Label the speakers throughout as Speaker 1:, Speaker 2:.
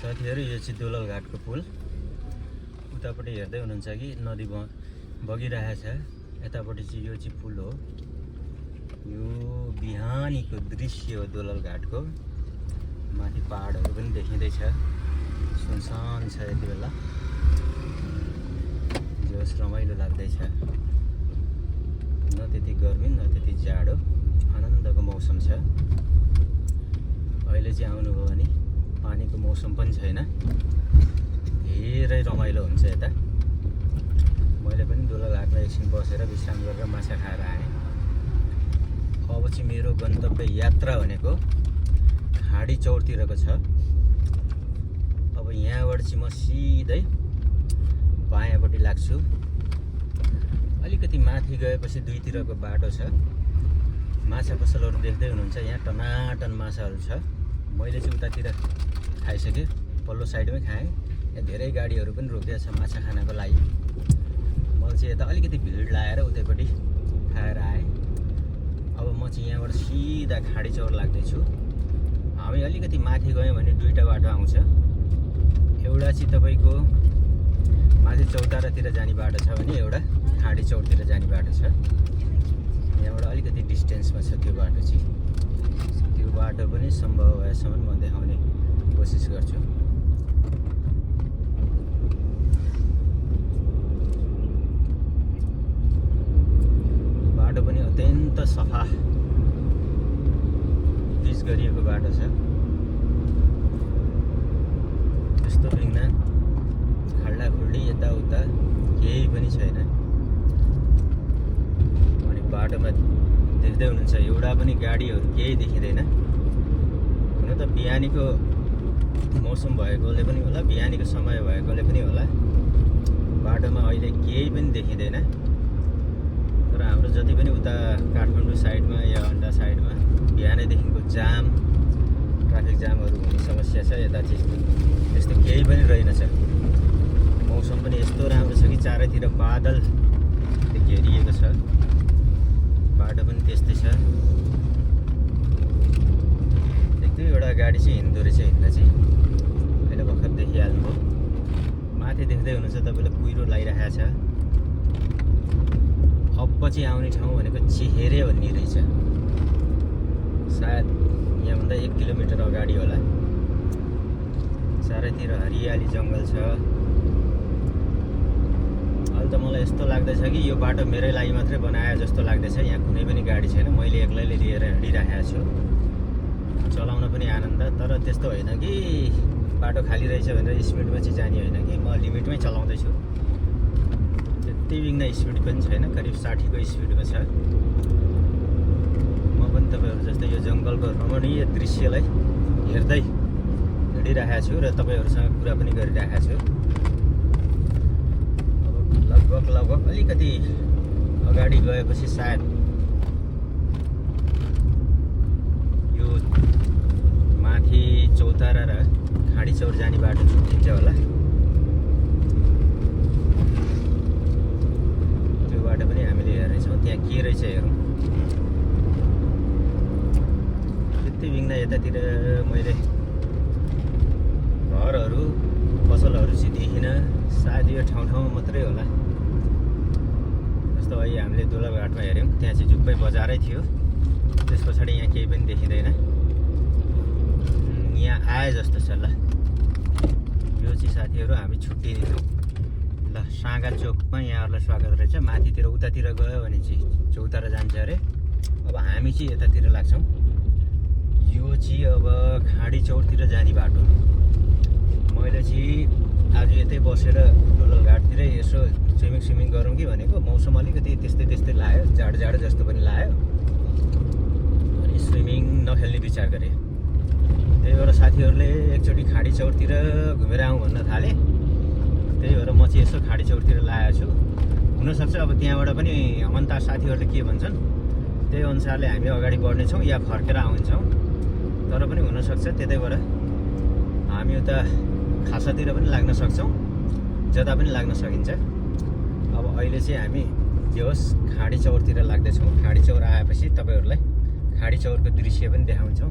Speaker 1: साथीहरु यो चाहिँ दोलल घाटको पुल उतापट्टि हेर्दै हुनुहुन्छ कि नदी बगिरहेको छ। यतापट्टि चाहिँ यो चाहिँ पुल हो। यो बिहानीको दृश्य हो दोलल घाटको। माथि पहाडहरु पनि देखिँदैछ। सुनसान छ यति बेला। जोस रमाइलो लाग्दैछ। न त्यति गर्मी न त्यति जाडो, आनन्दको मौसम छ। अहिले चाहिँ आउनुभयो भने पानीको मौसम पनि छैन। धेरै रमाइलो हुन्छ यता। मैले पनि दोलल घाटमा एकछिन बसेर विश्राम गरेर माछा खाएर आएँ। अब चाहिँ मेरो गन्तव्य यात्रा भनेको खाडी चौरतिरको छ। अब यहाँबाट चाहिँ म सिधै बायाँपट्टि लाग्छु। अलिकति माथि गएपछि दुईतिरको बाटो छ। माछा पसलहरू देख्दै हुनुहुन्छ। यहाँ टनाटन माछाहरू छ। मैले चाहिँ उतातिर खाइसकेँ, पल्लो साइडमै खाएँ। यहाँ धेरै गाडीहरू पनि रोकिएको छ माछा खानको लागि। मैले चाहिँ यता अलिकति भिड लाएर उतैपट्टि खाएर आएँ। अब म चाहिँ यहाँबाट सिधा खाडी चौर लाग्दैछु। हामी अलिकति माथि गयौँ भने दुईवटा बाटो आउँछ। एउटा चाहिँ तपाईँको माथि चौतारातिर जाने बाटो छ भने एउटा खाडी चौरतिर जाने बाटो छ। यहाँबाट अलिकति डिस्टेन्समा छ त्यो बाटो चाहिँ। त्यो बाटो पनि सम्भव भएसम्म म देखाउने कोसिस गर्छु। बाटो पनि अत्यन्त सफा पिच गरिएको बाटो छ। त्यस्तो बिघ्न खाल्डाखुल्डी यताउता केही पनि छैन। अनि बाटोमा देख्दै हुनुहुन्छ एउटा पनि गाडीहरू केही देखिँदैन। हुन त बिहानीको मौसम भएकोले पनि होला, बिहानीको समय भएकोले पनि होला, बाटोमा अहिले केही पनि देखिँदैन। तर हाम्रो जति पनि उता काठमाडौँ साइडमा या अन्डा साइडमा बिहानैदेखिको जाम, ट्राफिक जामहरू हुने समस्या छ। यता चाहिँ त्यस्तो केही पनि रहेनछ। मौसम पनि यस्तो राम्रो छ कि चारैतिर बादलले घेरिएको छ। बाटो पनि त्यस्तै छ। देख्दै एउटा गाडी चाहिँ हिँड्दो रहेछ। हिँड्दा चाहिँ अहिले भर्खर देखिहाल्नुभयो। माथि देख्दै हुनुहुन्छ तपाईँले कुहिरो लगाइरहेको छ। अब चाहिँ आउने ठाउँ भनेको चेहेरे भन्ने रहेछ। सायद यहाँभन्दा 1 किलोमिटर अगाडि होला। चारैतिर हरियाली जङ्गल छ। अहिले त मलाई यस्तो लाग्दैछ कि यो बाटो मेरै लागि मात्रै बनाए जस्तो लाग्दैछ। यहाँ कुनै पनि गाडी छैन। मैले एक्लैले लिएर हिँडिरहेको छु। चलाउन पनि आनन्द। तर त्यस्तो होइन कि बाटो खाली रहेछ भनेर स्पिडमा चाहिँ जाने होइन कि म लिमिटमै चलाउँदैछु। त्यति बिघ्न स्पिड पनि छैन। करिब 60 को स्पिडमा छ। म पनि तपाईँहरू जस्तै यो जङ्गलको रमणीय दृश्यलाई हेर्दै हिँडिरहेको छु र तपाईँहरूसँग कुरा पनि गरिरहेको छु। अब लगभग अलिकति अगाडि गएपछि सायद यो माथि चौतारा र खाडी चौर जाने बाटो छुट्टिन्छ होला। त्यो बाटो पनि हामीले हेर्नेछौँ। त्यहाँ के रहेछ हेरौँ। त्यति बिघ्न यतातिर मैले घरहरू पसलहरू चाहिँ देखिनँ। सायद यो ठाउँ मात्रै होला। जस्तो अहिले हामीले दोलल घाटमा हेऱ्यौँ, त्यहाँ चाहिँ झुप्पै बजारै थियो। त्यस पछाडि यहाँ केही पनि देखिँदैन। यहाँ आए जस्तो छ। ल यो चाहिँ साथीहरू हामी छुट्टिन्छौँ। ल साँगा चोकमा यहाँहरूलाई स्वागत रहेछ। माथितिर उतातिर गयो भने चाहिँ चौतारा जान्छ अरे। अब हामी चाहिँ यतातिर लाग्छौँ। यो चाहिँ अब खाडी चौरतिर जाने बाटो। मैले चाहिँ आज यतै बसेर दोलल घाटतिरै यसो स्विमिङ गरौँ कि भनेको। मौसम अलिकति त्यस्तै लाग्यो, जाडो जस्तो पनि लाग्यो। अनि स्विमिङ नखेल्ने विचार गरेँ। त्यही भएर साथीहरूले एकचोटि खाडी चौरतिर घुमेर आउँ भन्न थाले। त्यही भएर म चाहिँ यसो खाडी चौरतिर लागेको छु। हुनसक्छ अब त्यहाँबाट पनि अमन्ता साथीहरूले के भन्छन् त्यही अनुसारले हामी अगाडि बढ्नेछौँ या फर्केर आउँछौँ। तर पनि हुनसक्छ त्यतै भएर हामी उता खासातिर पनि लाग्न सक्छौँ, जता पनि लाग्न सकिन्छ। अब अहिले चाहिँ हामी जे होस् खाडी चौरतिर लाग्दैछौँ। खाडी चौर आएपछि तपाईँहरूलाई खाडी चौरको दृश्य पनि देखाउँछौँ।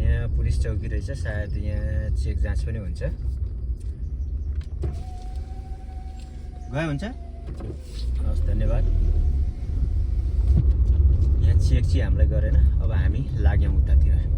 Speaker 1: यहाँ पुलिस चौकी रहेछ, सायद यहाँ चेक जाँच पनि हुन्छ। गए हुन्छ? हस्, धन्यवाद। यहाँ चेक चाहिँ हामीलाई गरेन। अब हामी लाग्यौँ उतातिर।